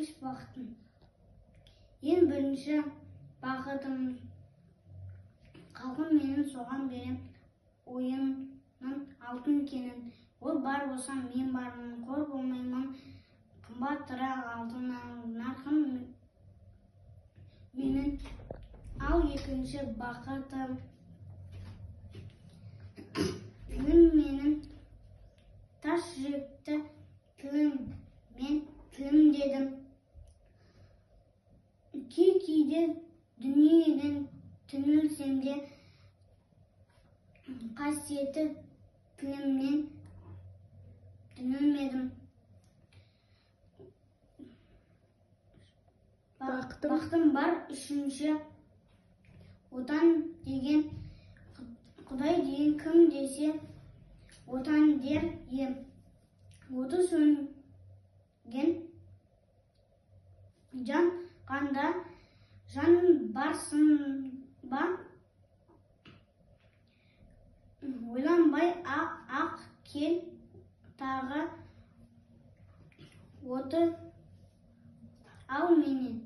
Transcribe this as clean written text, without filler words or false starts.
Үш бақытым. Ең бірінші бақытым халқым менің, соған берем ойынның алтын кенін. Ол бар болса, мен бармын, қор болмаймын, қымбатырақ алтыннан нарқым менің. Ал екінші бақытым тілім менің, тас жүректі тілім мен тілім дедім. Кей кейде дүниеден түңілсем де, қасиетті тілімнен түңілмедім. Бақытым? Бақытым бар үшінші, отан деген, Құдай деген кім десе, отан дер ем. Оты сөнген жан қанда жан барсың ба, ойланбай ақ кел тағы оты ал менен.